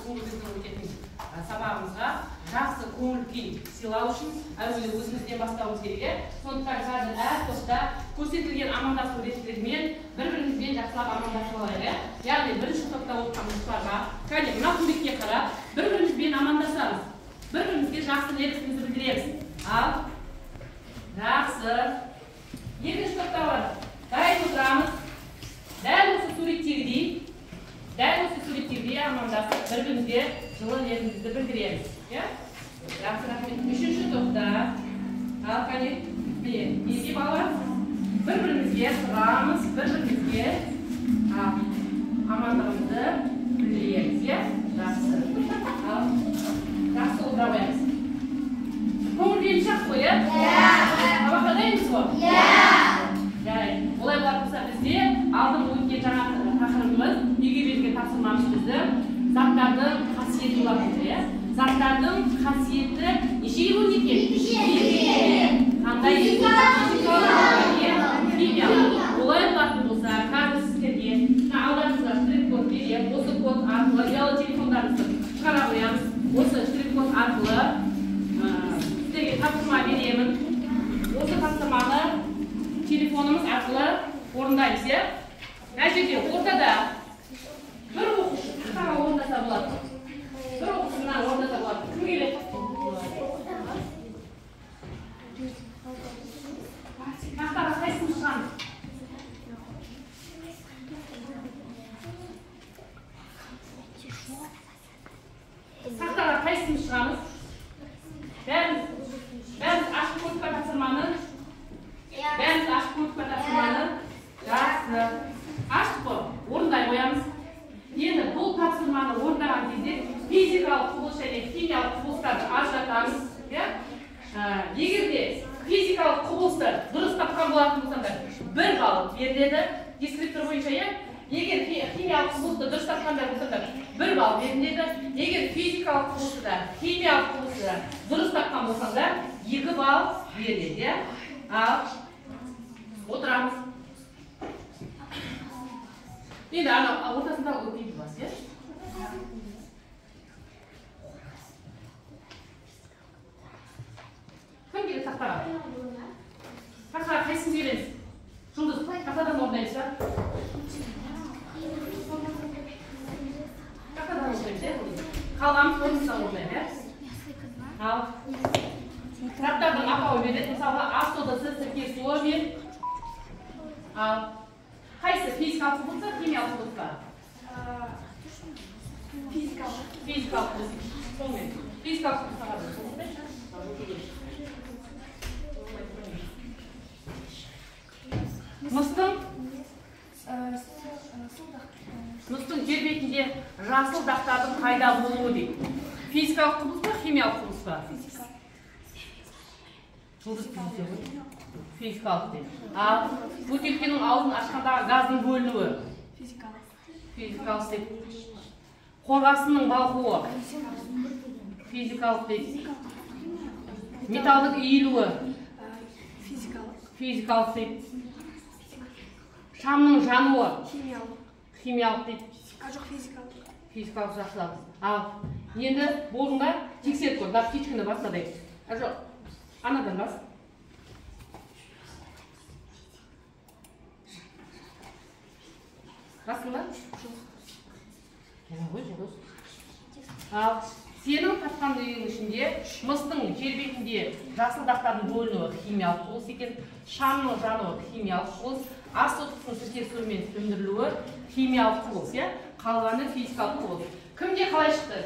Бүгінгі біздің өтетін сабағымызға жақсы көңіл күй сыйлау үшін әуелі өзімізден бастауымыз керек, иә? Сондықтан қазір әр топта көрсетілген амандасу реттілігімен бір-бірімізбен жақсылап амандасып алайық, иә? Яғни бірінші топта отырған оқушыларға кәне мына суретке қарап бір-бірімізбен амандасамыз. Бір-бірімізге жақсы лебізімізді білдіреміз. Ал жақсы. Екінші топтағылар дайын отырамыз. Дәл осы суреттегідей, амандасып бір-бірімізге жылы лебізімізді білдіреміз. Иә? Жақсы, рахмет. Үшінші топта ал кәне неге балалар? Бір-бірімізге тұрамыз, бір-бірімізге амандығымызды білдіреміз, иә? Жақсы. Ал жақсы отыра қоямыз. Көңіл күйіміз жақсы ғой, иә? Иә. Сабаққа дайынбыз ғой? Иә. Жарайды. Олай болатын болса, бізде алдыңғы өткен жаңа тақырыбымыз, үйге берілген тапсырмамыз бізді заттардың қасиеті болатын, иә? Заттардың қасиеті нешеге бөлінеді екен? Екіге. Қандай? Физикалық, химиялық. Олай болатын болса, қазір сіздерге мына алдарыңызға штрих-код беремін. Осы код арқылы ұялы телефондарыңызды шығара қоямыз. Осы штрих-код арқылы сіздерге тапсырма беремін. Осы тапсырманы телефонымыз арқылы орындаймыз, иә? Мына жерде ортада бір оқушы тақтаға орындаса болады. Бір оқушы мына орындаса болады. Кім келеді? Тақтаға қайсымыз шығамыз? Тақтаға қайсымыз шығамыз? Бәріміз ашып көрдік па тапсырманы? Бәріміз ашып көрдік па тапсырманы? Жақсы. Аштық қой, орындай қоямыз. Енді бұл тапсырманы орындаған кезде физикалық құбылыс және химиялық құбылыстарды ажыратамыз, иә? Егер де физикалық құбылысты дұрыс тапқан болатын болсаңдар, 1 балл беріледі дескриптор бойынша, иә? Егер химиялық құбылысты дұрыс тапқандар болсаңдар, 1 балл беріледі. Егер физикалық құбылысты да, химиялық құбылысты да дұрыс тапқан болсаңдар, 2 балл беріледі, иә? Ал отырамыз. Енді ана ортасында өтпейді бас, иә? Кім келеді тақтаға? Тақтаға қайсымыз келеміз? Жұлдыз, тақтадан орындаймыз ба? Тақтадан орындаймыз, иә? Қалғанымыз орнымыздан орындаймыз, иә? Ал заттардың атауы беріледі. Мысалға, ас содасы, сірке суы мен ал қайсы физикалық құбылыс па, химиялық құбылыс па? Физикалық. Физикалық құбылыс. Сонымен, физикалық құбылысқа қарай. Мыстың жер бетінде жасыл дақтардың пайда болуы дейді. Физикалық құбылыс па, химиялық құбылыс па? Жұлдыз физика. Физикалық дейді. Ал бөтелкенің аузын ашқандағы газдың бөлінуі. Физикалық. Физикалық дейді. Қорғасынның балқуы. Физикалық дейді. Металдың иілуі. Физикалық. Физикалық дейді. Шамның жануы. Химиялық. Химиялық дейді. Жоқ, физикалық. Физикалық жақсылап. Ал енді болдың ба? Тексеріп көр. Мына птичканы бас мынадай. Жоқ, анадан бас. Бастың ба? Жоқ. Жаңа ғой, Жұлдыз. Ал сенің тапқан үйіңнің ішінде мыстың жер бетінде жасыл дақтардың бөлінуі химиялық құбылыс екен, шамның жануы химиялық құбылыс, ас содасының сірке суымен сөндірілуі химиялық құбылыс, иә? Қалғаны физикалық құбылыс. Кімде қалай шықты?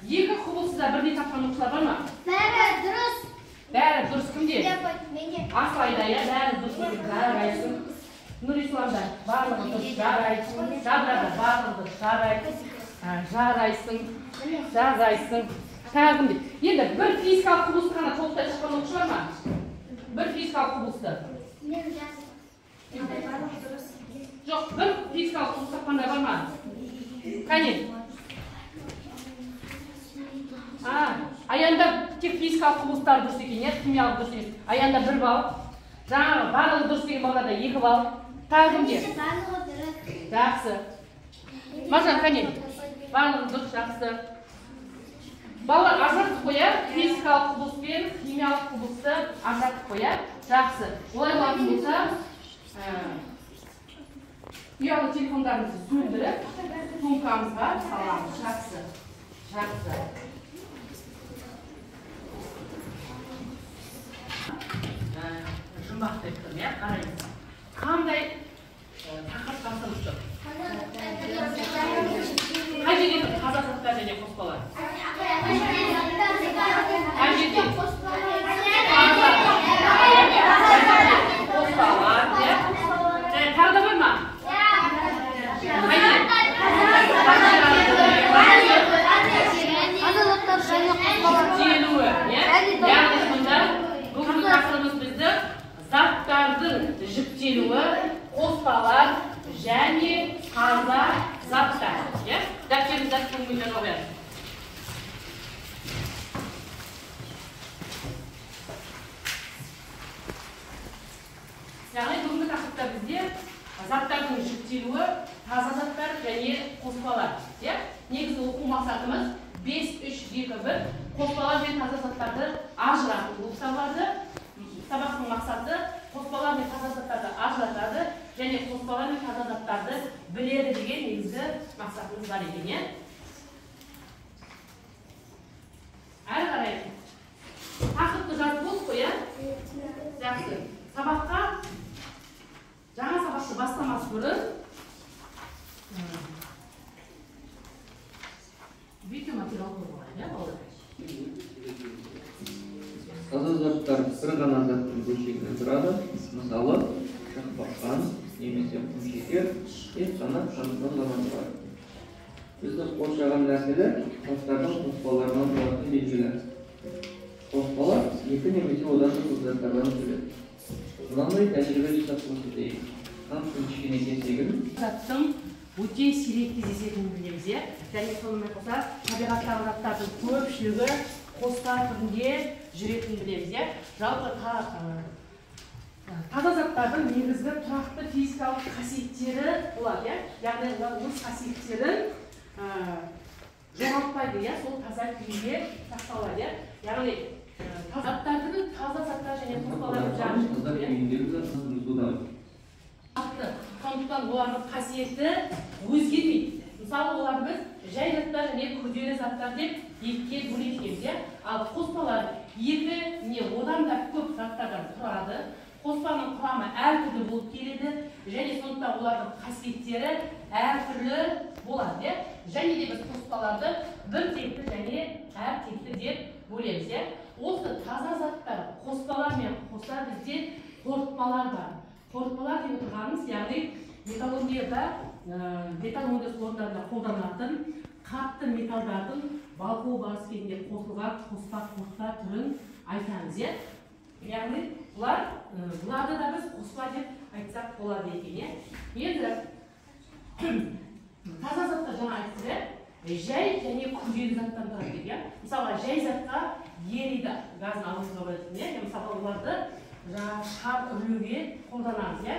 Екі құбылысты да бірдей тапқан оқушылар бар ма? Бәрі дұрыс. Бәрі дұрыс кімде? Менде. Асылайда, иә, бәрі дұрыс. Жарайсың. Нұрисламда барлығы дұрыс, жарайсың. Жадырада барлығы дұрыс, жарайсың. Жарайсың. Жарайсың. Тағы кімде? Енді бір физикалық құбылысты ғана толықтай шыққан оқушылар ма? Бір физикалық құбылысты. Мен жаздым. Жоқ, бір физикалық құбылыс тапқандар бар ма? Кәне. Аянда тек физикалық құбылыстар дұрыс екен, иә, химиялық дұрыс емес. Аянда 1 балл. Жаңағы барлығы дұрыс деген балаларда 2 балл. Тағы кімде? Барлығы дұрыс. Жақсы. Маржан, кәне. Барлығы дұрыс, жақсы. Балалар, ажыратып қояр, физикалық құбылыс пен химиялық құбылысты ажыратып қояр. Жақсы. Олай болатын болса, ұялы телефондарымызды сөндіріп, сумкамызға саламыз. Жақсы. Жақсы. Жұмбақ деп тұрмын, иә, қараймыз. Қандай тақырып тапсырып тұр? Қай жерде тұр таза заттар және қоспалар? Қай жерде? Қоспалар, иә? Және тағы да бар ма? Қай жерде? Таза заттар және қоспалар. Желуі, иә? Яғни сонда бүгінгі тақырыбымыз бізді заттардың жіктелуі, қоспалар және таза заттар. Иә? Дәптерімізді ашып көңілден қояйық. Яғни бүгінгі тақырыпта бізде заттардың жіктелуі, таза заттар және қоспалар. Иә? Негізгі оқу мақсатымыз 5, 3, 2, 1 қоспалар мен таза заттарды ажырату болып табылады. Сабақтың мақсаты қоспалар мен таза заттарды ажыратады және қоспалар мен таза заттарды біледі деген негізгі мақсатымыз бар екен, иә? Әрі қарай тақырыпты жазып болдық қой, иә? Жақсы. Сабаққа жаңа сабақты бастамас бұрын видеоматериал қойып алайық, иә, балалар? Таза заттар бір ғана заттың бөлшегінен тұрады. Мысалы, шақпаққан немесе құмшекер тек қана қанттан ғана тұрады. Бізді қоршаған нәрселер заттардың қоспаларынан тұратыны белгілі. Қоспалар екі немесе одан да көп заттардан түзіледі. Мынандай тәжірибе жасап көрсетейік. Қанттың кішкене кесегін заттың өте сирек кездесетінін білеміз, иә? Және сонымен қоса табиғаттағы заттардың көпшілігі қоспа түрінде жүретінін білеміз, иә? Жалпы таза заттардың негізгі тұрақты физикалық қасиеттері болады, иә? Яғни олар өз қасиеттерін жоғалтпайды, иә? Сол таза күйінде сақталады, иә? Яғни заттардың таза заттар және қоспалардың таза күйіндегі заттардың судан. Сондықтан олардың қасиеті өзгермейді. Мысалы, оларды біз жай заттар және күрделі заттар деп екіге бөледі екенбіз, иә? Ал қоспалар екі не одан да көп заттардан тұрады. Қоспаның құрамы әртүрлі болып келеді және сондықтан олардың қасиеттері әртүрлі болады, иә? Және де біз қоспаларды бір текті және әртекті деп бөлеміз, иә? Осы таза заттар қоспалармен қоса бізде қорытпалар бар. Қорытпалар деп отырғанымыз, яғни металлургияда, металл өндіріс орындарында қолданылатын қатты металдардың балқу барысы кезінде қосылған қоспа қорытпа түрін айтамыз, иә? Яғни бұларды да біз қоспа деп айтсақ болады екен, иә? Енді таза заттар жаңа айттық, иә? Жай және күрделі заттар тұрады деп, иә? Мысалға, жай затқа гелийді газын алуға болады, иә? Мысалға, оларды жаңа шар үрлеуге қолданамыз, иә?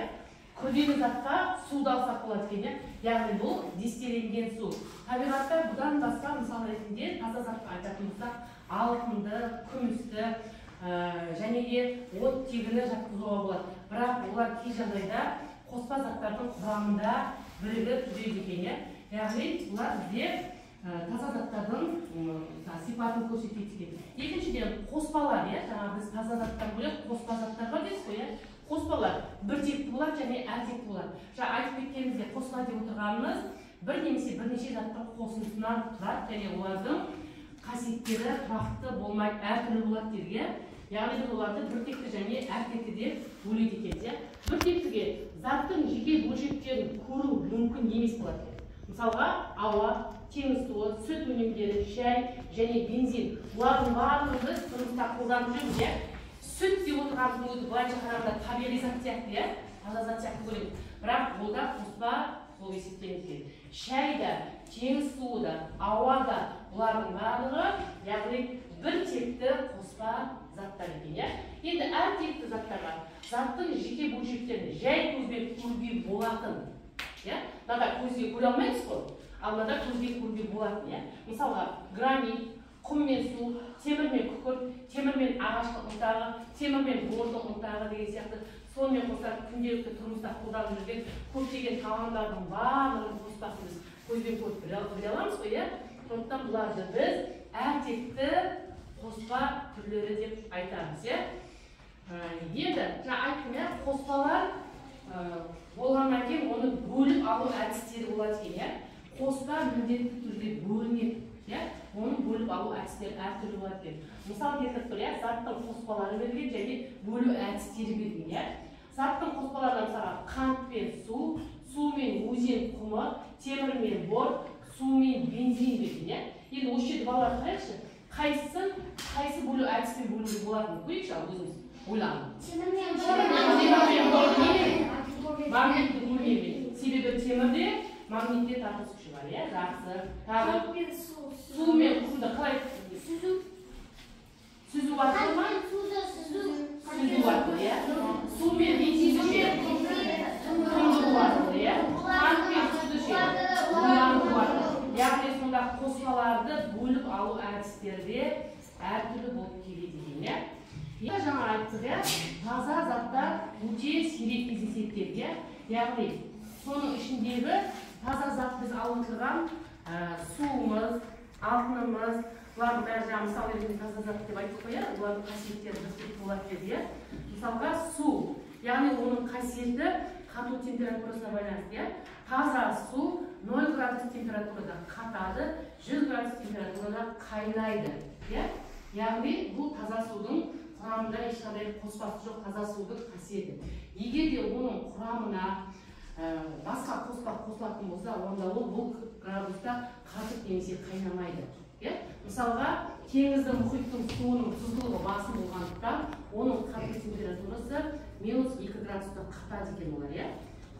Күрделі затқа суды алсақ болады екен, иә? Яғни бұл дистилленген су. Табиғатта бұдан басқа мысал ретінде таза затқа айтатын болсақ, алтынды, күмісті және де оттегіні жатқызуға болады. Бірақ олар кей жағдайда қоспа заттардың құрамында бірігіп жүреді екен, иә? Яғни бұлар бізде таза заттардың сипатын көрсетеді екен. Екіншіден, қоспалар, иә? Жаңа біз таза заттар бөлек қоспа заттар бар дейсіз ғой, иә? Қоспалар бір текті болады және әртекті болады. Жаңа айтып кеткеніміздей, қоспа деп отырғанымыз бір немесе бірнеше заттың қосындысынан тұрады және олардың қасиеттері тұрақты болмайды, әртүрлі болады дедік, иә? Яғни біз оларды бір текті және әртекті деп бөледі екенбіз, иә? Бір тектіге заттың жеке бөлшектерін көру мүмкін емес болады екен. Мысалға, ауа, теңіз суы, сүт өнімдері, шай және бензин. Бұлардың барлығын біз тұрмыста қолданып жүрміз, иә? Сүт деп отырғанымыздың өзі былайша қарағанда табиғи зат сияқты, иә? Таза зат сияқты көрінеді. Бірақ ол да қоспа болып есептелінеді екен. Шай да, теңіз суы да, ауа да, бұлардың барлығы, яғни бір текті қоспа заттар екен, иә? Енді әр текті заттарға заттың жеке бөлшектерін жай көзбен көруге болатын, иә? Мынада көзге көре алмаймыз ғой, ал мынада көзге көруге болатын, иә? Мысалға, гранит, Құм мен су, темір мен күкірт, темір мен ағаштың ұнтағы, темір мен бордың ұнтағы деген сияқты. Сонымен қоса күнделікті тұрмыста қолданып жүрген көптеген тағамдардың барлығының қоспасын біз көзбен көріп біле аламыз ғой, иә? Сондықтан бұларды біз әртекті қоспа түрлері деп айтамыз, иә? Енді жаңа айттым, иә, қоспалар болғаннан кейін оны бөліп алу әдістері болады екен, иә? Қоспа міндетті түрде бөлінеді, иә? Оны бөліп алу әдістері әртүрлі болады екен. Мысал келтіріп тұр, иә, заттың қоспалары берілген және бөлу әдістері берілген, иә? Заттың қоспаларынан мысалға қант пен су, су мен өзен құмы, темір мен бор, су мен бензин берген, иә? Енді осы жерде балалар қарайықшы, қайсысын қайсы бөлу әдісімен бөлуге болатынын көрейікші, ал өзіміз ойланып. Темір мен бор магнитті бөлмемен. Себебі темірде магнитте тартылыс күші бар, иә? Жақсы. Тағы су мен құмды қалай сүзу? Сүзу арқылы ма? Сүзу арқылы, иә? Су мен бензинді ше? Тұндыру арқылы, иә? Қант пен сүтті ше? Буландыру арқылы. Яғни сонда қоспаларды бөліп алу әдістері де әртүрлі болып келеді екен, иә? Жаңа айттық, иә? Таза заттар өте сирек кездеседі дедік, иә? Яғни соның ішіндегі таза зат біз алып отырған суымыз, алтынымыз, бұлардың бәрі жаңа мысал ретінде таза зат деп айттық қой, иә? Бұлардың қасиеттері біртекті болады деді, иә? Мысалға су, яғни оның қасиеті қату температурасына байланысты, иә? Таза су 0 градус температурада қатады, 100 градус температурада қайнайды, иә? Яғни бұл таза судың құрамында ешқандай қоспасы жоқ таза судың қасиеті. Егер де оның құрамына басқа қоспа қосылатын болса, онда ол бұл градуста қатып немесе қайнамайды, иә? Мысалға теңіздің, мұхиттың суының тұздылығы басым болғандықтан оның қату температурасы -2 градуста қатады екен олар, иә?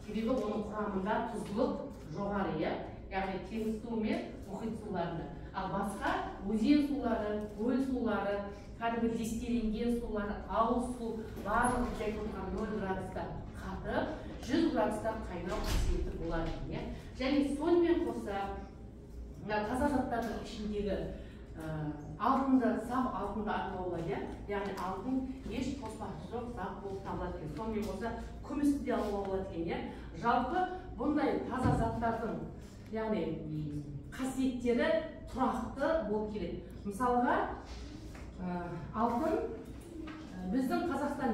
Себебі оның құрамында тұздылық жоғары, иә? Яғни теңіз суы мен мұхит суларында. Ал басқа өзен сулары, көл сулары, кәдімгі дистилленген сулар, ауыз су барлығы біз айтып отырған 0 градуста қатып, 100 градуста қайнау қасиеті болады, иә? Және сонымен қоса мына таза заттардың ішіндегі алтынды, саф алтынды атауға болады, иә? Яғни алтын еш қоспасы жоқ зат болып табылады екен. Сонымен қоса күмісті де алуға болады екен, иә? Жалпы бұндай таза заттардың, яғни қасиеттері тұрақты болып келеді. Мысалға алтын, біздің Қазақстан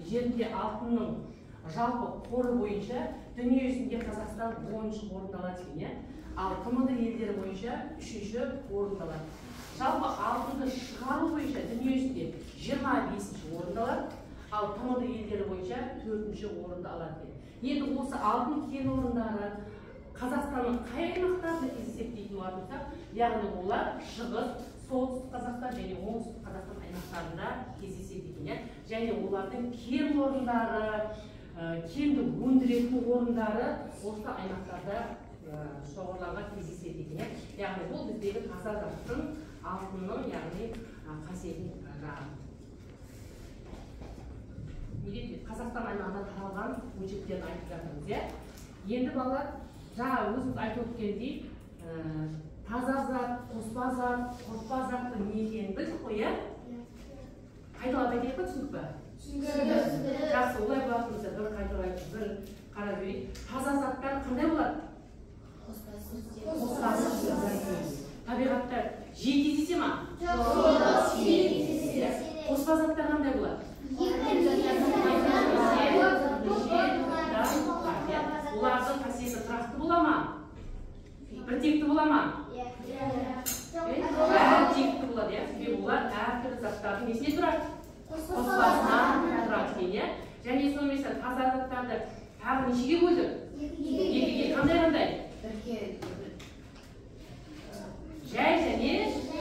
жерінде алтынның жалпы қоры бойынша дүние жүзінде Қазақстан 10-шы орынды алады екен, иә? Ал ТМД елдері бойынша 3-ші орынды алады. Жалпы алтынды шығару бойынша дүние жүзінде 25-ші орынды алады, ал ТМД елдері бойынша 4-ші орынды алады екен. Енді осы алтын кен орындары Қазақстанның қай аймақтарында кездеседі дейтін болатын болсақ, яғни олар Шығыс, Солтүстік Қазақстан және Оңтүстік Қазақстан аймақтарында кездеседі екен, иә? Және олардың кен орындары, кенді өндіретін орындары осы аймақтарда шоғырланған кездеседі екен, иә? Яғни бұл біздегі таза заттың, алтынның, яғни қасиетін жаңағы не дейді, Қазақстан аймағында таралған бөлшектерін айтып жатырмыз, иә? Енді балалар, жаңа өзіміз айтып өткендей, таза зат, қоспа зат, қорытпа заттың не екенін білдік қой, иә? Қайталап айтайық па, түсіндік па? Түсіндік. Жақсы, олай болатын болса бір қайталап, бір қарап жіберейік. Таза заттар қандай болады? Қоспасыз. Табиғатта жиі кездесе ма? Жоқ. Қоспа заттар қандай болады? Олардың қасиеті тұрақты бола ма? Біртекті бола ма? Әртекті болады, иә? Себебі олар әртүрлі заттардың несіне тұрады? Қоспасынан тұрады екен, иә? Және сонымен таза заттарды тағы нешеге бөлдік? Екіге. Қандай-қандай? Жай және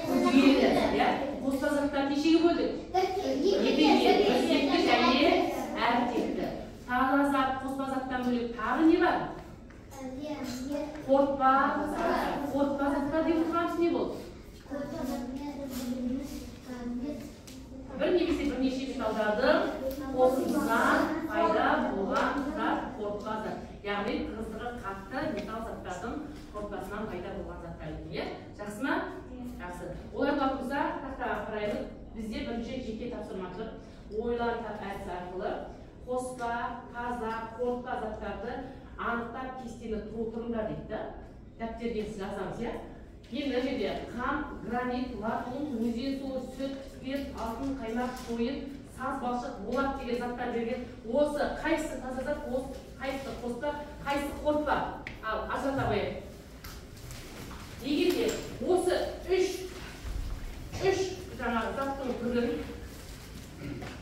күрделі, иә? Қоспа заттарды нешеге бөлдік? Екіге. Біртекті және әртекті. Таза зат, қоспа заттан бөлек тағы не бар? Қорытпа. Қорытпа заттар деп отырғанымыз не болды? Бір немесе бірнеше металдардың қосындысынан пайда болған зат қорытпа зат. Яғни тығыздығы қатты металл заттардың қорытпасынан пайда болған заттар екен, иә? Жақсы ма? Жақсы. Жақсы. Олай болатын болса, тақтаға қараймыз. Бізде бірінші жеке тапсырма тұр. Ойлан тап әдісі арқылы қоспа, таза, қорытпа заттарды анықтап кестені толтырыңдар дейді да. Дәптерге жазамыз, иә? Енді мына жерде қант, гранит, латун, өзен суы, сүт, спирт, алтын, қаймақ, шойын, саз балшық, болат деген заттар берген. Осы қайсысы таза зат, осы қайсысы қоспа, қайсысы қорытпа? Ал ажырата қояйық. Егер де осы үш жаңағы заттың түрін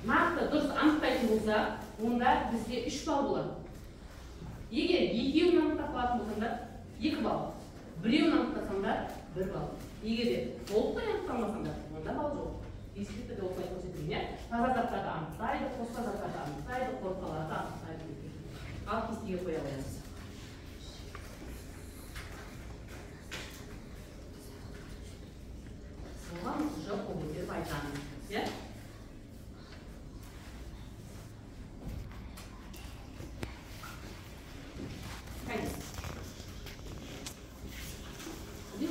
нақты дұрыс анықтайтын болса, онда бізде 3 балл болады. Егер екеуін анықтап қалатын болсаңдар, 2 балл. Біреуін анықтасаңдар, 1 балл. Егер де толықтай анықтамасаңдар, онда балл жоқ. Есепте де осылай көрсетілген, иә? Таза заттарды анықтайды, қоспа заттарды анықтайды, қорытпаларды анықтайды. Ал кестеге қоя қоямыз. Оған уже қол көтеріп айтамыз, иә?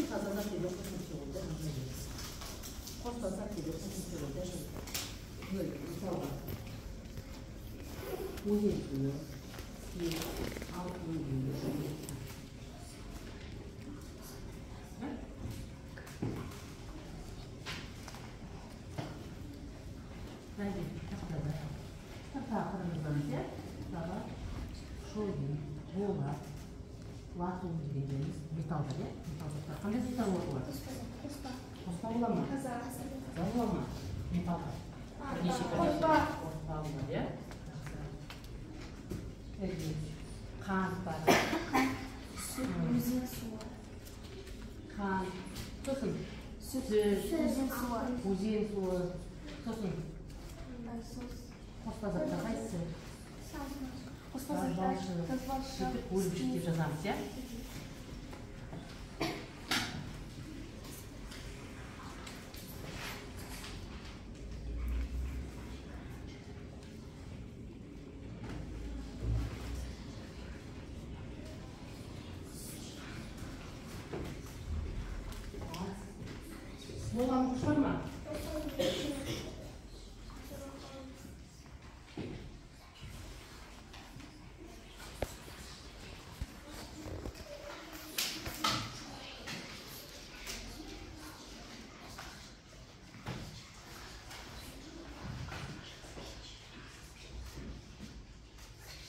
Таза зат деп қосымша болды, қоспа зат деп қосымша болды. Мысалға, өзен суы, спирт, алтын деген. Тақтаға қараңыздарыңыз, иә? Мысалға, шойын, болат, латун дегендеріміз металдар, иә? Металл заттар. Қандай заттар болады олар? Қоспа. Қоспа бола ма? Таза. Таза бола ма? Металдар. Бірнеше Қоспа. Қоспа болады, иә? Жақсы. Қант бар. Сүт, өзен суы. Қант. Сосын сүт, Өзен суы. Өзен суы. Сосын қоспа заттар қайсысы? Қоспа заттар, таз балшық. Сөйтіп бөліп жіктеп жазамыз, иә? Болған оқушылар ма?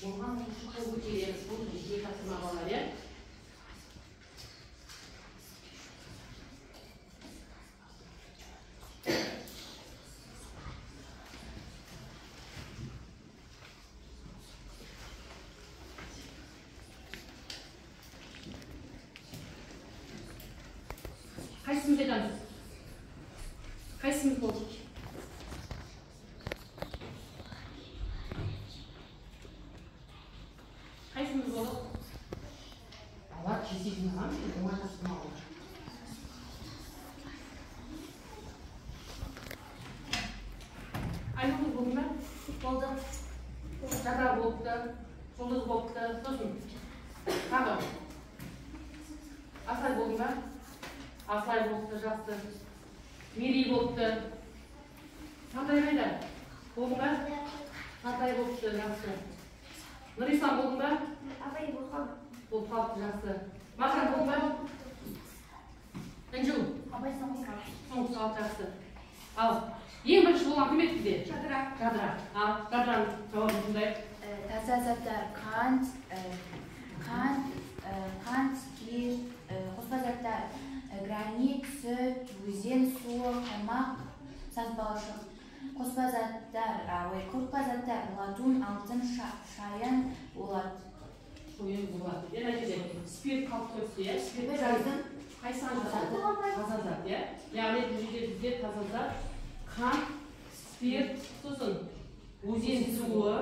Болған оқушы қол көтереміз. Бұл жеке тапсырма балалар, иә? Қайсымыз айтамыз? Қайсымыз болды? Қайсымыз болды? Алар кесе жинаған, оңай тапсырма болды. Айнұр болды ма? Болды. Жадыра болыпты, Жұлдыз болыпты, сосын тағы Асай болды ма? Асылай болыпты, жақсы. Мерей болыпты. Сатай қайда? Болдың ба? Сатай болыпты, жақсы. Нұрислам болдың ба? Апай болып қалды. Болып қалыпты, жақсы. Маржан болдың ба? Інжу. Апай соңғы қалды. Соңғы қалды, жақсы. Ал, ең бірінші болған кім еді бізде? Жадыра. Жадыра. Ал, Жадыраның жауабын тыңдайық. Таза заттар қант, спирт, қоспа заттар гранит, сүт, өзен суы, қаймақ, саз балшық. Қоспа заттар, қорытпа заттар латун, алтын, шайын, болат. Шойын, болат. Мына жерде спирт қалып қойыпты, иә? Спирт жаздым. Қайсыған жазады? Таза зат, иә? Яғни бұл жерде бізде таза зат, қант, спирт, сосын өзен суы,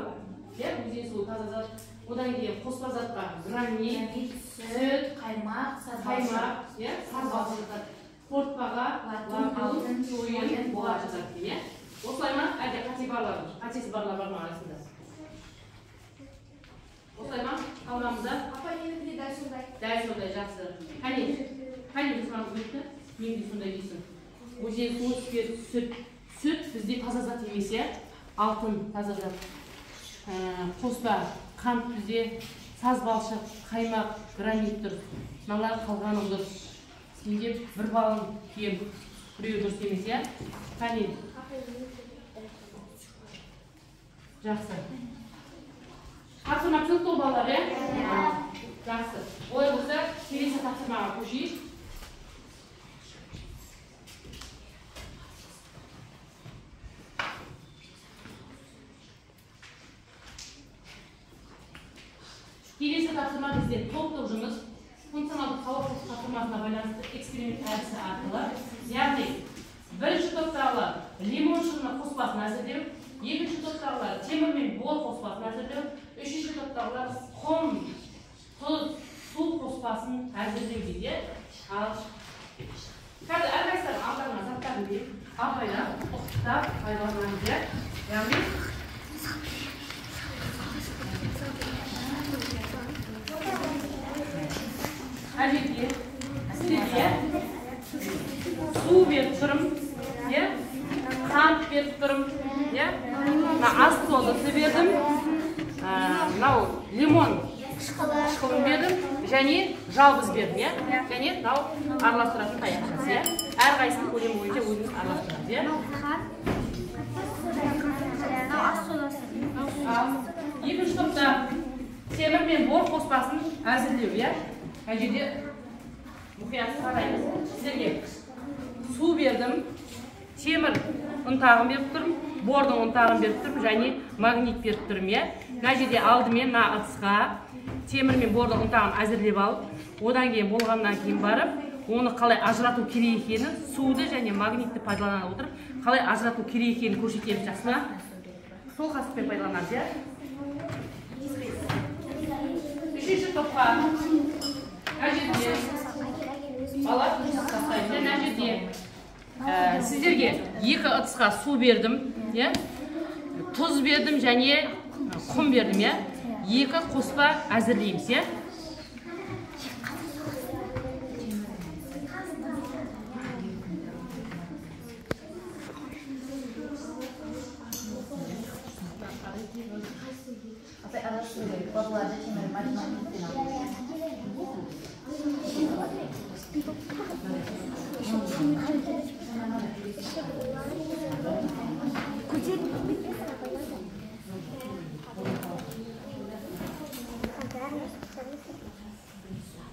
иә, өзен суы таза зат. Одан кейін қоспа затқа гранит, сүт, қаймақ, саз балшық. Қаймақ, иә, саз балшық жатады. Қорытпаға латун, шойын, болат жатады, иә? Осылай ма? Әлде қате барлар, қатесі барлар бар ма арасында? Осылай ма? Қалғанымызда? Апай, менікі де дәл сондай. Дәл сондай, жақсы. Қане, қане, сұрағымыз өтті. Мен де сондай дейсің. Өзен суы, сүт. Сүт бізде таза зат емес, иә? Алтын таза зат. Қоспа, қант бізде, саз балшық, қаймақ, гранит дұрыс. Мыналар қалғаны дұрыс. Сенде бір балың кем, біреуі дұрыс емес, иә? Қане. Жақсы. Тапсырма түсінікті ғой, балалар, иә? Жақсы. Олай болса, келесі тапсырмаға көшейік. Келесі тапсырма бізде топтық жұмыс. Функционалдық қауіпсіздік тапсырмасына байланысты эксперимент әдісі арқылы, яғни бірінші топтағылар лимон шырыны қоспасын әзірлеу, екінші топтағылар темір мен бор қоспасын әзірлеу, үшінші топтағылар құм, тұз, су қоспасын әзірлеу дейді. Ал қазір әрқайсылары алдарына заттарын беріп, абайлап, ұқыптап пайдаланамыз, иә? Яғни әжеге, сіздерге су беріп тұрмын, иә? Қант беріп тұрмын, иә? Мына ас содасы бердім, мынау лимон қышқылын бердім, және жалбыз бердім, иә? Және мынау араластыратын таяқшасы, иә? Әрқайсысының көлемі бойынша өзіміз араластырамыз, иә? Екінші топта темір мен бор қоспасын әзірлеу, иә? Мына жерде мұқият қараймыз. Сіздерге су бердім, темір ұнтағын беріп тұрмын, бордың ұнтағын беріп тұрмын және магнит беріп тұрмын, иә? Мына жерде алдымен мына ыдысқа темір мен бордың ұнтағын әзірлеп алып, одан кейін болғаннан кейін барып, оны қалай ажырату керек екенін, суды және магнитті пайдалана отырып, қалай ажырату керек екенін көрсетеміз, жақсы ма? Сол қасықпен пайдаланамыз, иә? Үшінші топқа мына жерде бала тастайды. Мына жерде сіздерге екі ыдысқа су бердім, иә? Тұз бердім және құм бердім, иә? Екі қоспа әзірлейміз, иә? Апай, араластыру керек. Балаларды темір магнитпен алу.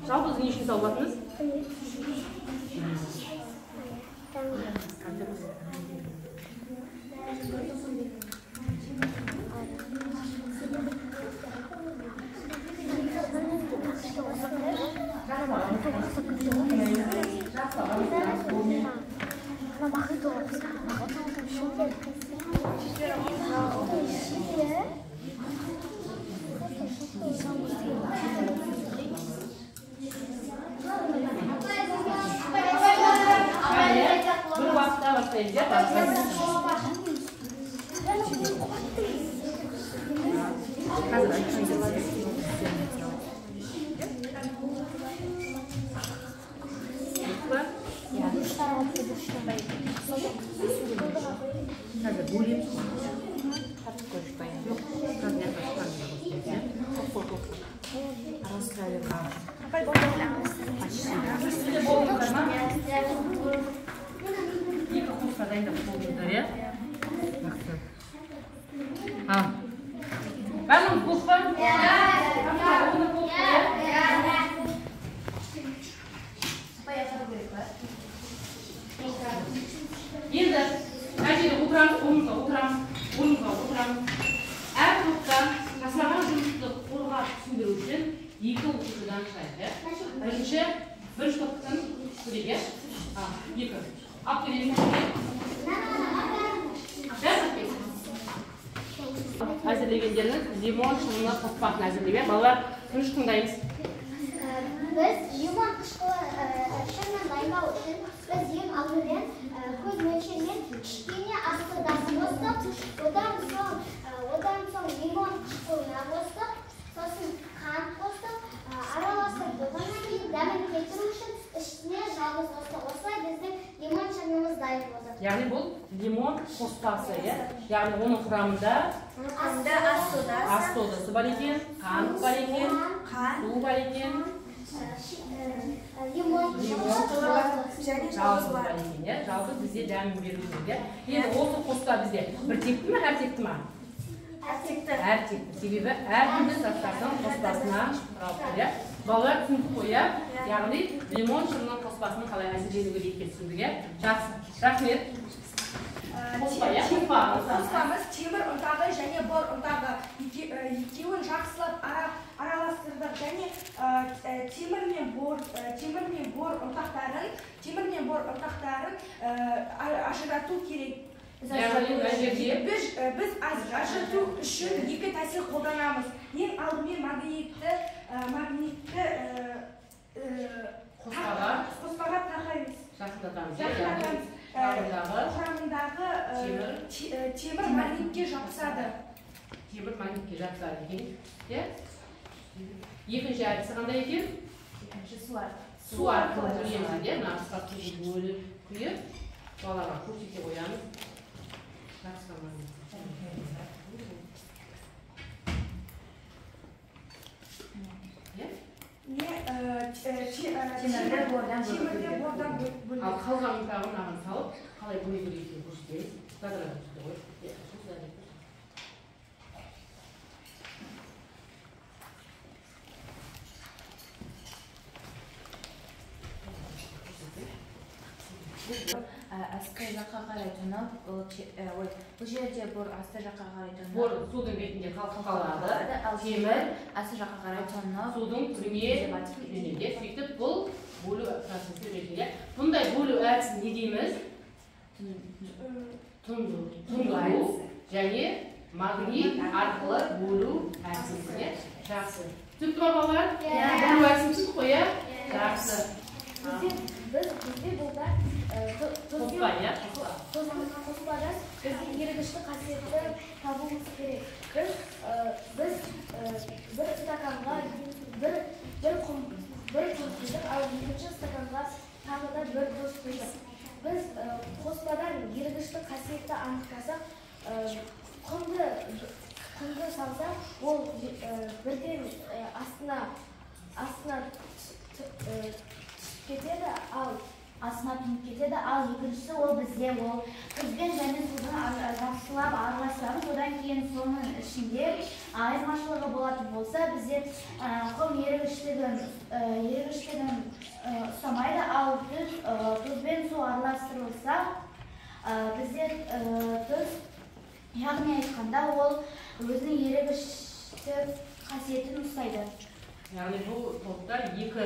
Жалбызды не үшін салып жатырмыз? Бір уақытта бастаймыз, иә? Қазір айтыңыз. Қазір бөлеміз. Жоқ, қазір екі қоспа дайындап болдыңыздар, иә? Жақсы. Ал. Барлығымыз болдық па? Енді мына жерде отырамыз, орнымызға отырамыз, орнымызға отырамыз. Әр топтан жасаған жұмысты қорғап түсіндіру үшін екі оқушыдан шығайық, иә? Бірінші топтың көрейік, иә? Екі. Алып келеміз. Әзірлегендеріңіз лимон шырыны қоспасын әзірлеу, иә? Балалар, тыныш тыңдаймыз. Біз лимон қышқылы шырынын дайындау үшін біз ең алдымен көз мөлшерімен кішкене ас содасын қостық, одан соң лимон қышқылына қостық, сосын қант қостық, араластырып болғаннан кейін дәмін келтіру үшін үстіне жалбыз қостық. Осылай біздің лимон шырынымыз дайын. Яғни бұл лимон қоспасы, иә? Яғни оның құрамында ас содасы бар екен, қант бар екен, су бар екен, лимон жалбыз бар екен, иә? Жалбыз бізде дәмін беру керек, иә? Енді осы қоспа бізде бір текті ме, әртекті ма? Әртекті. Әртекті. Себебі әртүрлі заттардың қоспасына құралып тұр, иә? Балалар түсіндік қой, иә? Яғни лимон шырынның қоспасын қалай әзірлену керек екенін түсіндік, иә? Жақсы. Рахмет. Қоспа, иә? Қоспа. Қоспамыз темір ұнтағы және бор ұнтағы. Екеуін жақсылап араластырдық және темір мен бор ұнтақтарын ажырату керек. Біз ажырату үшін екі тәсіл қолданамыз. Ең алдымен магнитті қоспаға тақаймыз. Жақындатамыз. Құрамындағы темір магнитке жабысады. Темір магнитке жабысады екен. Екінші әдісі қандай екен? Екінші су арқылы. Су арқылы бөлеміз, иә? Мына қысқа суды бөліп құйып, балаға көрсете қоямыз. Темірді бордан бөліп. Ал қалған ұнтағын мынаған салып, қалай бөлу керек екенін көрсетеміз. Квадрат көрсете қой. Асты жаққа қарай тұнып, бұл жерде бор асты жаққа қарай тұнып. Бор судың бетінде қалқып қалады, ал темір асты жаққа қарай тұнып судың түбіне жөнеледі. Сөйтіп бұл бөлу процесі ретінде. Бұндай бөлу әдісін не дейміз? Тұндыру және магнит арқылы бөлу әдісі. Жақсы. Түсінікті ме, балалар? Бөлу әдісін түсіндік қой, иә? Жақсы. Бізде бұлда қоспадан бізге ерігішті қасиетті табуымыз керек. Біз бір стаканға бір құм құйдық, ал екінші стаканға тағы да бір тұз құйдық. Біз қоспадан ерігішті қасиетті анықтасақ, құмды салсақ, ол бірден астына түсіп кетеді, ал астына тұнып кетеді. Ал екіншісі ол бізде ол тұзбен және судың жақсылап араластырамыз. Одан кейін соның ішінде айырмашылығы болатын болса, бізде құм ерігіштігін ұстамайды, ал тұзбен су араластырылса, бізде тұз, яғни айтқанда, ол өзінің ерігіштік қасиетін ұстайды. Яғни бұл топта екі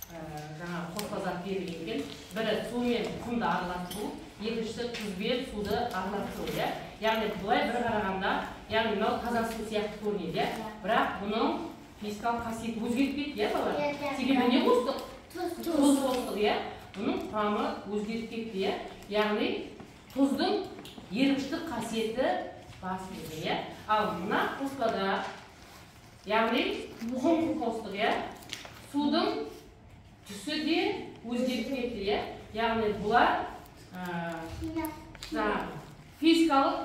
жаңа қоспа зат берілген екен. Бірі су мен құмды араластыру, екіншісі тұз бен суды араластыру, иә? Яғни былай бір қарағанда, яғни мынау таза су сияқты көрінеді, иә? Бірақ бұның физикалық қасиеті өзгеріп кетті, иә, балалар? Себебі не қостық? Тұз қостық, иә? Бұның құрамы өзгеріп кетті, иә? Яғни тұздың ерігіштік қасиеті басым екен, иә? Ал мына қоспада, яғни құм қостық, иә? Судың түсі де өзгеріп кетті, иә? Яғни бұлар физикалық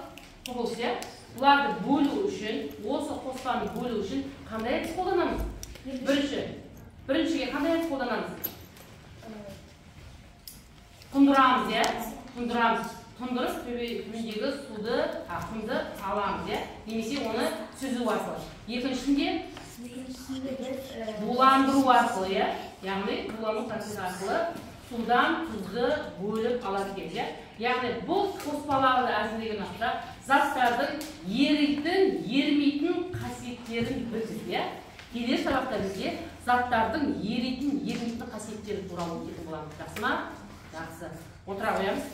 құбылыс, иә? Бұларды бөлу үшін, осы қоспаны бөлу үшін қандай әдіс қолданамыз? Біріншіге қандай әдіс қолданамыз? Тұндырамыз, иә? Тұндырамыз. Тұндырып төмендегі суды, құмды аламыз, иә? Немесе оны сүзу арқылы. Екіншісінде буландыру арқылы, иә? Яғни булану процесі арқылы судан тұзды бөліп алады екен, иә? Яғни бұл қоспаларды әзірлеген уақытта заттардың еритін, ерімейтін қасиеттерін білдік, иә? Келесі сабақта бізге заттардың еритін, ерімейтін қасиеттері туралы өтетін боламыз. Жақсы ма? Жақсы. Отыра қоямыз.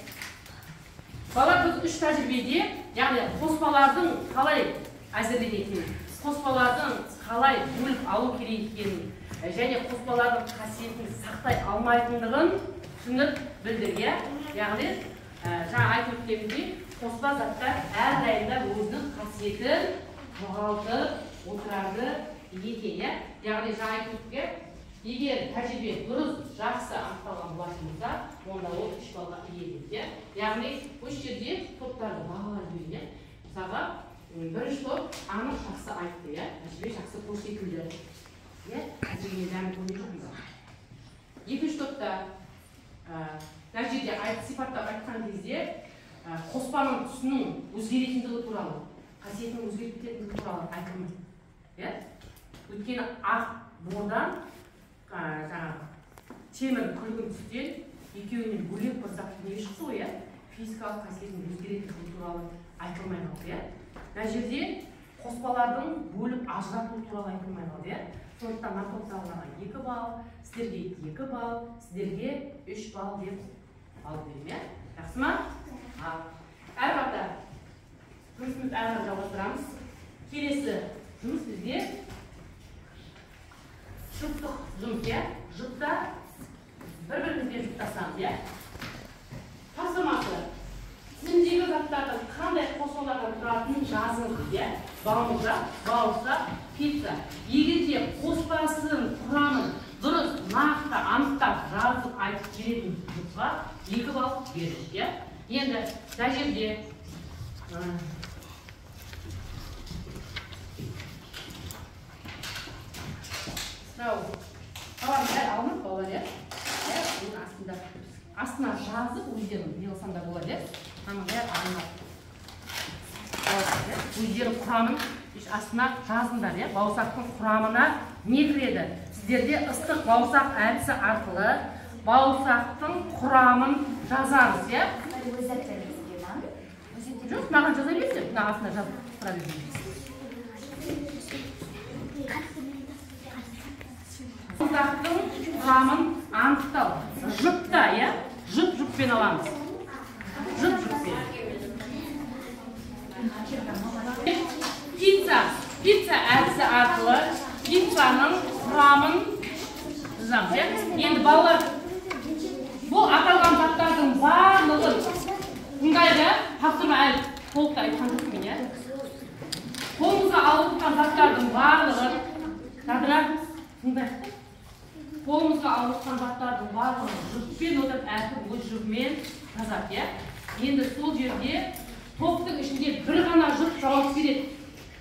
Балалар, біз үш тәжірибеде, яғни қоспалардың қалай әзірленетінін, қоспалардың қалай бөліп алу керек екенін және қоспалардың қасиетін сақтай алмайтындығын түсініп білдік, иә? Яғни жаңа айтып өткенімдей, қоспа заттар әрдайым да өзінің қасиетін жоғалтып отырады екен, иә? Яғни жаңа айтып өттік, егер тәжірибе дұрыс, жақсы анықталған болатын болса, Онда ол 3 балға ие дейді, иә? Яғни осы жерде топтарды бағалап жіберейін, иә? Мысалға, бірінші топ анық жақсы айтты, иә? Тәжірибе жақсы көрсетілді. Иә? Әзірге дәмін көрген жоқпыз. Екінші топта мына жерде сипаттап айтқан кезде қоспаның түсінің өзгеретіндігі туралы, қасиетінің өзгеріп кететіндігі туралы айтылмайды. Иә? Өйткені ақ бордан жаңағы темір күлгін түстен екеуінен бөлек бір зат дүние шықты ғой, иә? Физикалық қасиетінің өзгеретіндігі туралы айтылмай қалды, иә? Мына жерде қоспалардың бөліп ажыратылуы туралы айтылмай қалды, иә? Сондықтан мына топтағыларға 2 балл, сіздерге 2 балл, сіздерге 3 балл деп балл беремін, иә? Жақсы ма? Ал, әрі қарата жұмысымызды әрі қарай жалғастырамыз. Келесі жұмыс бізде жұптық жұмыс, иә? Жұпта бір-бірімізбен жұптасамыз, иә? Тапсырмасы: тізімдегі заттардың қандай қоспалардан тұратынын жазыңыз, иә? Балмұздақ, бауырсақ, пицца. Егер де қоспасының құрамын дұрыс, нақты анықтап жазып айтып беретін жұпқа 2 балл беріледі, иә? Енді мына жерде мынау балалар бәрі алынады, балалар, иә? Оның астында астына жазып өздерің не қылсаң да болады, иә? Мынаның бәрі алынады. Өздерің құрамын астына жазыңдар, иә? Бауырсақтың құрамына не кіреді? Сіздерде ыстық бауырсақ әдісі арқылы бауырсақтың құрамын жазамыз, иә? Жоқ, маған жаза берсең, мына астына жазып тұра берсең. Бауырсақтың құрамын анықтау. Жұпта, иә? Жұп-жұппен аламыз. Жұп-жұппен. Пицца. Пицца әдісі арқылы пиццаның құрамын жазамыз, иә? Енді балалар, бұл аталған заттардың барлығын тыңдайды, тапсырма әлі толықтай айтқан жоқпын мен, иә? Қолымызға алып отырған заттардың барлығын Жадыра тыңдайық. Қолымызға алып отырған заттардың барлығын жұппен отырып әркім өз жұбымен жазады, иә? Енді сол жерде топтың ішінде бір ғана жұп жауап береді.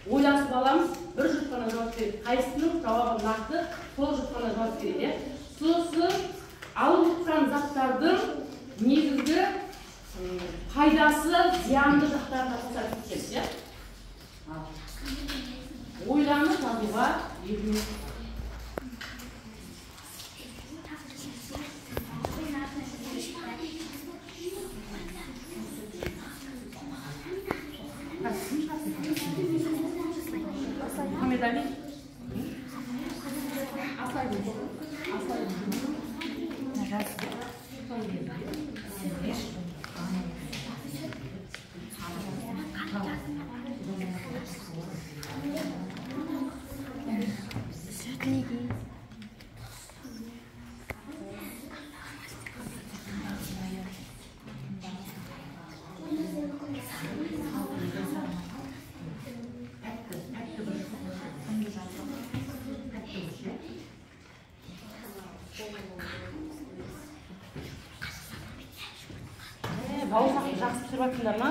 Ойласып аламыз, бір жұп қана жауап береді. Қайсысының жауабы нақты, сол жұп қана жауап береді, иә? Сосын алып отырған заттардың негізгі пайдасы, зиянды жақтарын қоса кетеміз, иә? Ойланып жазуға ерінбеңіз. Мұхаммед Али? Бауырсақты жақсы пісіріп жатсыңдар ма?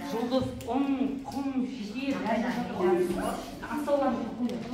Жұлдыз, ұн, құм, шекер, бәрі жатыр. Астауларыңызды қойыңдар.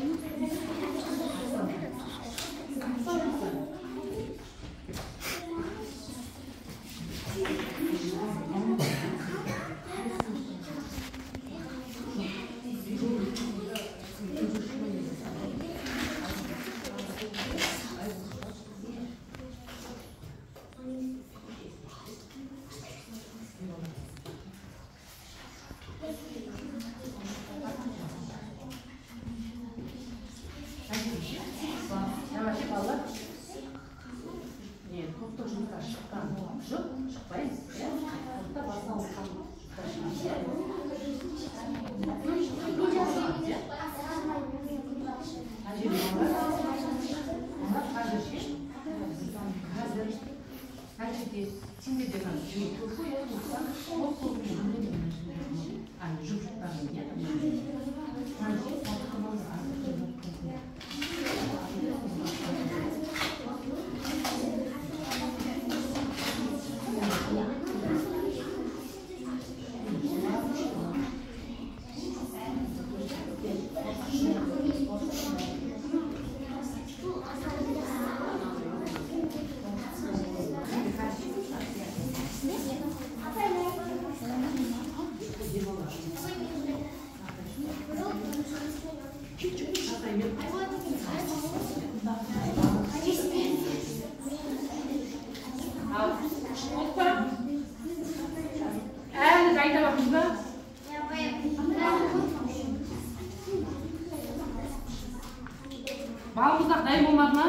Балмұздақ дайын болмады ма?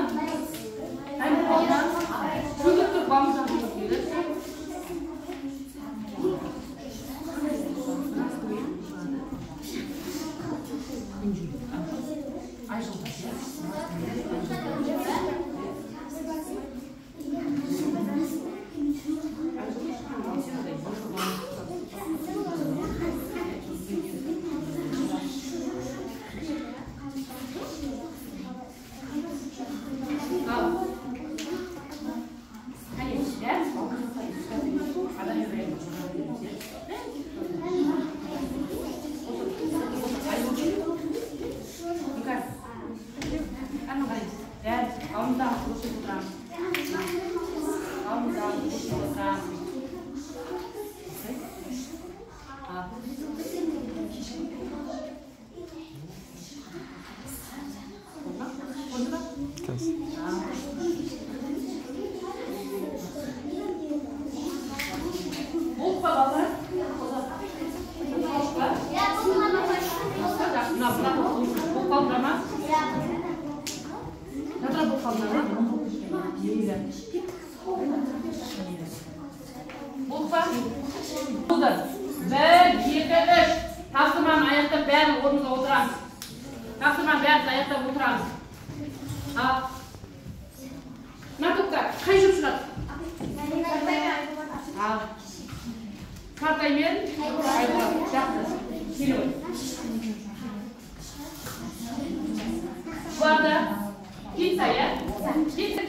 Дайын болды ма? Шөгіп тұр, балмұздақ келді. Болды. 1, 2, 3. Тапсырманы аяқтап бәрін орнымызға отырамыз. Тапсырманы бәріміз аяқтап отырамыз. Ал. Мына топта қай жұп шығады? Ал. Сартай мен Айболат. Жақсы. Келе ғой. Бұларда пицца, иә?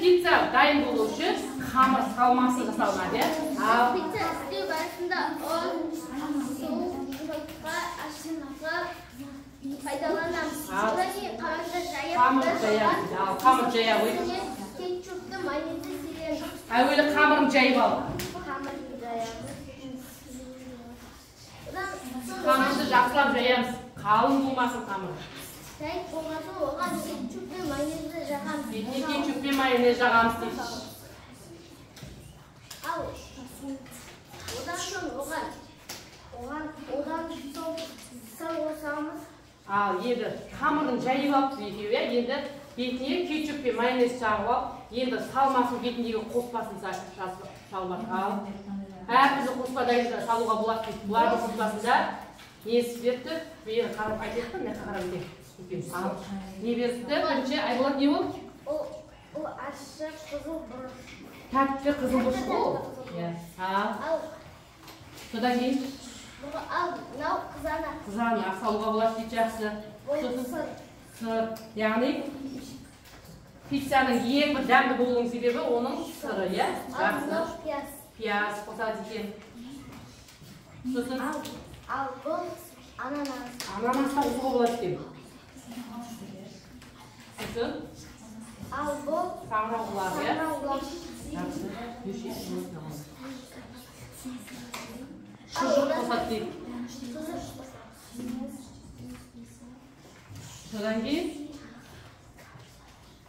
Пицца дайын болу үшін қамыр салмасы жасалынады, иә? Ал. Пицца істеу барысында ұн, су, жұмыртқа, ашытқы пайдаланамыз. Одан кейін қамырды жайып, қамыр жая қойып, кетчупты, майонезді себеміз. Әуелі қамырын жайып ал. Қамырын жаямыз. Қамырды жақсылап жаямыз. Қалың болмасын қамыр. Жайып болған соң оған кетчуп пен майонезді жағамыз. Бетіне кетчуп пен майонез жағамыз дейді. Ал одан соң оған соң сыр қосамыз. Ал енді қамырын жайып алыпты екеуі, иә? Енді бетіне кетчуп пен майонез жағып алып, енді салмасын бетіндегі қоспасын салып алып. Ал әртүрлі қоспа салуға болады дейді. Бұлардың қоспасында несі беріпті? Бері қарап айтайық та, мына жаққа қарап өтейік. Ал не беріпті? Бірінші Айболат не ол? Ол ащы қызыл бұрыш. Тәтті қызыл бұрыш ол. Иә. Ал содан кейін ал мынау қызанақ. Қызанақ салуға болады дейді, жақсы. Сосын сыр. Яғни пиццаның ең бір дәмді болуының себебі оның сыры, иә? Жақсы. Пияз. Пияз қосады екен. Сосын ал бұл ананас. Ананас та қосуға болады екен. Сосын ал бұл саңырауқұлақ, иә? Жақсы. Шұжық қосады дейді. Содан кейін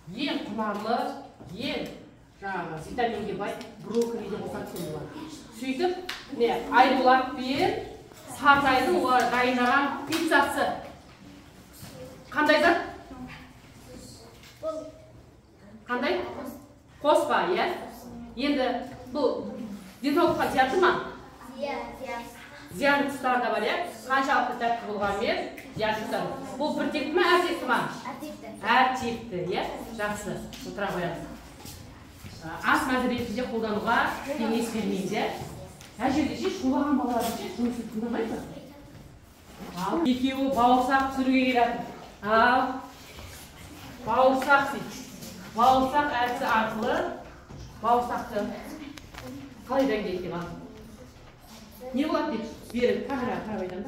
ең құнарлы, ең жаңағы витаминге бай брокколиді қосады екен бұлар. Сөйтіп, міне Айболат пен Сартайдың олар дайындаған пиццасы. Қандай зат? Қандай? Қоспа, иә? Енді бұл денсаулыққа зиянды ма? Иә, зиян. Зиянды тұстары да бар, иә? Қаншалықты тәтті болғанымен зиянды тұстары. Бұл бір текті ма, әртекті ма? Әртекті. Әртекті, иә? Жақсы, отыра қоямыз. Ас мәзір ретінде қолдануға кеңес бермейміз, иә? Әр жерде ше шулаған балалар ше жұмысын тыңдамайды ма? Ал екеуі бауырсақ пісіруге келеді. Ал бауырсақ дейді. Бауырсақ әдісі арқылы бауырсақты қалай дайындайды екен? Ал не болады дейді? Бері камераға қарап айтамыз.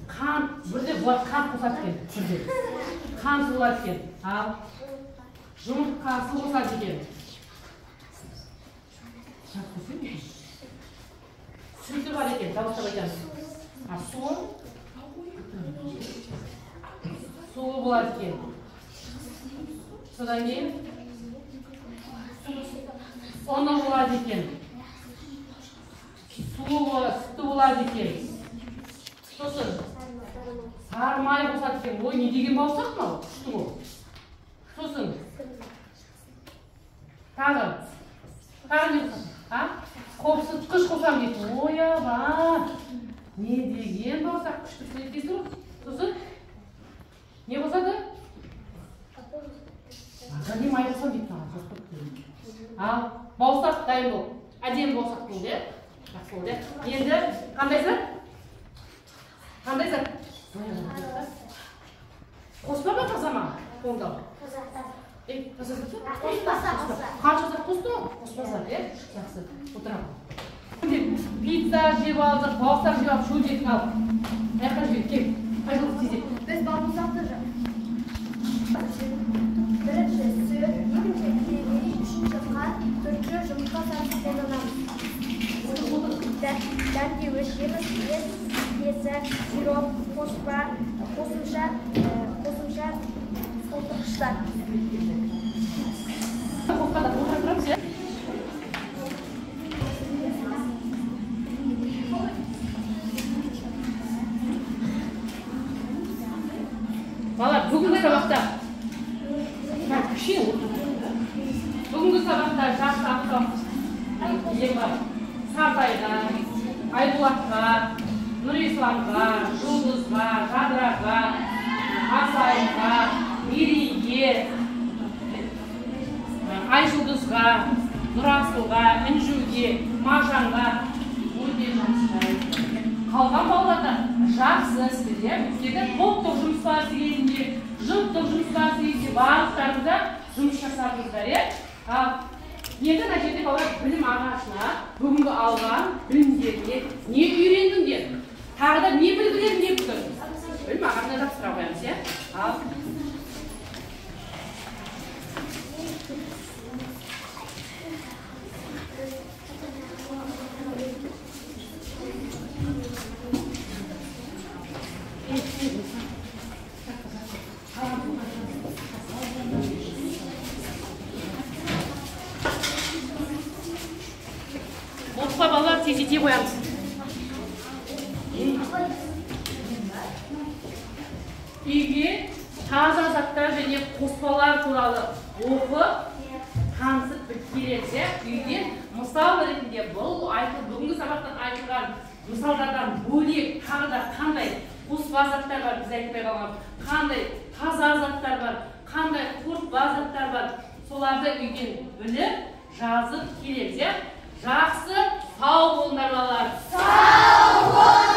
Қант, бірде бұлар қант қосады екен, бірде. Қант болады екен. Ал жұмыртқасы қосады екен. Сүті бар екен, дауыстап айтамыз. А суы? Суы болады екен. Содан кейін ұны болады екен. Суы болады, сүті болады екен. Сосын Сары май қосады екен. Ой, не деген бауырсақ мынау? Күшті ғой. Сосын тағы не қосады? А? Қопсытқыш қосамын дейді. Ой, аба. Не деген бауырсақ, күшті пісіреді ғой. Сосын не қосады? Маргарин май қосамын дейді маған. Ал, бауырсақ дайын болды. Әдемі бауырсақ болды, иә? Жақсы болды, иә? Енді қандай зат? Қандай зат? Қоспа ма, таза ма? Қолдау. Таза зат па? Қанша зат қосты ғой? Қоспа зат, иә? Жақсы, отырамын. Пицца жеп алдық, бауырсақ жеп алып, шөлдетін алып. Аяққа жібер, кел. Айжұлдыз тезек. Біз бауырсақты бірінші сүт, екінші киви, үшінші қант, төртінші жұмыртқа сарысын қолданамыз. Дәмдеуіш, жеміс, ет, сіркесі, сироп, қоспа, қосымша толтырғыштар. Балалар, бүгінгі сабақта жақсы ақтау бар. Сартайға, Айболатқа, Нұрисламға, Жұлдызға, Жадыраға, Асайға, Мерейге, Айжұлдызға, Нұрасылға, Інжуге, Маржанға өте жақсы. Қалған балалар да жақсы істеді. Өйткені топтық жұмыстар істегенде, жұптық жұмыстар істегенде барлықтарыңызда жұмыс жасадыңыздар, иә? Ал енді мына жерде балалар білім ағашына бүгінгі алған білімдеріне не үйрендіңдер? Тағы да не білгілерің келіп тұр? Білім ағашына жапсыра қоямыз, иә? Ал балалар тездете қоямыз. Үйге таза заттар және қоспалар туралы оқып, танысып келеміз, иә? Үйден мысал ретінде бұл бүгінгі сабақтан айтылған мысалдардан бөлек тағы да қандай қоспа заттар бар, біз айтпай қалған, қандай таза заттар бар, қандай қорытпа заттар бар, соларды үйден біліп, жазып келеміз, иә? Жақсы, сау болыңдар балалар. Сау болыңдар.